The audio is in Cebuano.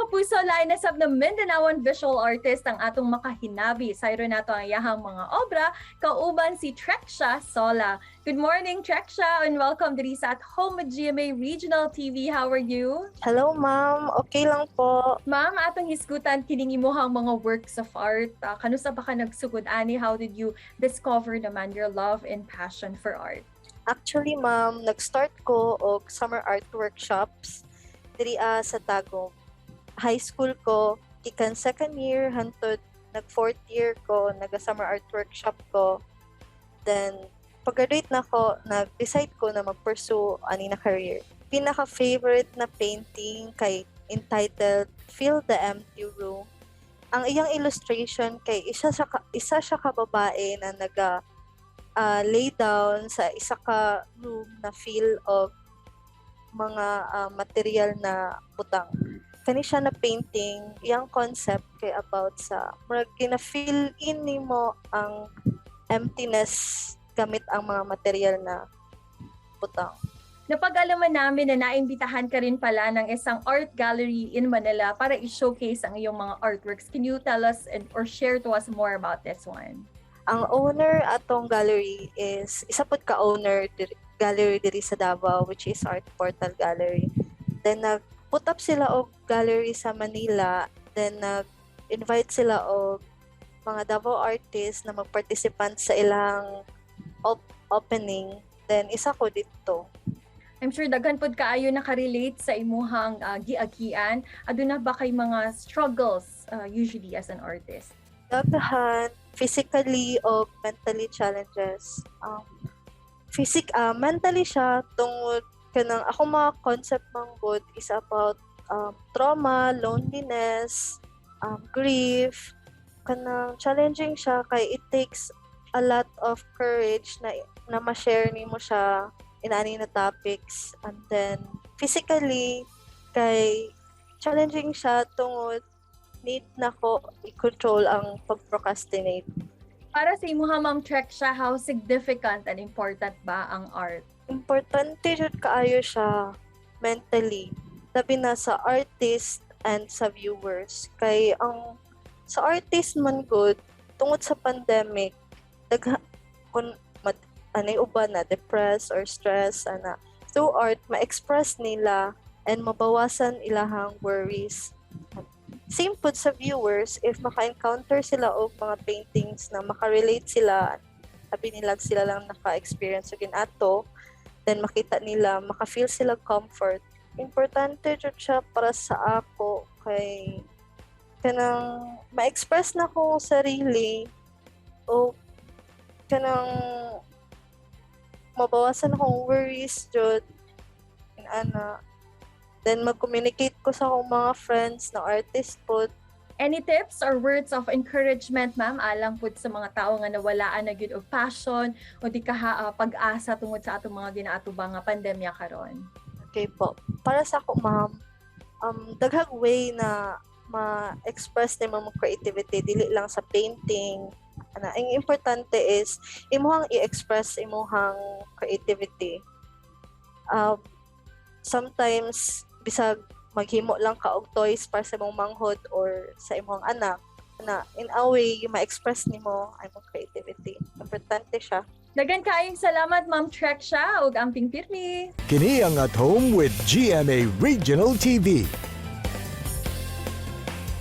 Kapuso, lain na sab na Mindanaoan visual artist ang atong makahinabi. Sayro nato ang iyahang mga obra, kauban si Treksha Sola. Good morning, Treksha, and welcome diri sa At Home with GMA Regional TV. How are you? Hello, ma'am. Okay lang po. Ma'am, atong hisgutan kining imuhang mga works of art. Kanusa ba ka nagsugod ani? How did you discover naman your love and passion for art? Actually, ma'am, nag-start ko og summer art workshops diri sa Tagum. High school ko, gikan second year hantod nag fourth year ko, naga summer art workshop ko. Then pag-graduate na ko, nag-decide ko na mag-pursue ani na career. Pinaka-favorite na painting kay entitled "Fill the Empty Room." Ang iyang illustration kay isa siya ka babae na naga lay down sa isa ka room na fill of mga material na butang. Kani siya na painting, iyang concept kay about sa murag gina-fill in nimo ang emptiness gamit ang mga material na butang. Napag-alaman namin na naimbitahan ka rin pala ng isang art gallery in Manila para i-showcase ang iyong mga artworks. Can you tell us and or share to us more about this one? Ang owner atong gallery is isa pud ka owner gallery diri sa Davao, which is Art Portal Gallery. Then nag put up sila og gallery sa Manila, then nag invite sila og mga Davao artists na mag-participant sa ilang opening. Then isa ko dito. I'm sure daghan pod kaayo nakarelate sa imuhang giagian. Aduna ba kay mga struggles usually as an artist? Daghan, physically o mentally challenges. Physic mentally siya tungod kanang ako mga concept man gud is about trauma, loneliness, grief. Kanang challenging siya kay it takes a lot of courage na ma-share nimo siya inani na topics. And then physically kay challenging siya tungod need nako i-control ang pag-procrastinate. Para sa imuha, Ma'am Treksha, how significant and important ba ang art? Importante jud kaayo siya mentally. Labi na sa artist and sa viewers. Kay ang sa artist man gud, tungod sa pandemic, dagha kun mad, anay uban na depressed or stress ana, through art ma-express nila and mabawasan ilahang worries. Same pud sa viewers, if maka-encounter sila og mga paintings na makarelate sila, sabi nila sila lang naka-experience og ato, then makita nila, maka-feel sila comfort. Importante jud siya para sa ako kay kanang ma-express na ko sarili o kanang mabawasan akong worries jud ana. Then mag-communicate ko sa akong mga friends na artist pod. Any tips or words of encouragement, ma'am, alang pud sa mga tao nga nawalaan na gyud og passion o di kaha pag-asa tungod sa atong mga ginaatubang nga pandemya karon? Okay po. Para sa ako, ma'am, daghang way na ma-express nimo mo creativity, dili lang sa painting. Ana, ang importante is imuhang i-express imuhang creativity. Sometimes bisag maghimo lang ka og toys para sa imong manghod or sa imong anak na, in a way ma-express nimo ang imong creativity. Importante siya. Daghan kaayong salamat, Ma'am Treksha, ug amping pirmi. Kini ang At Home with GMA Regional TV.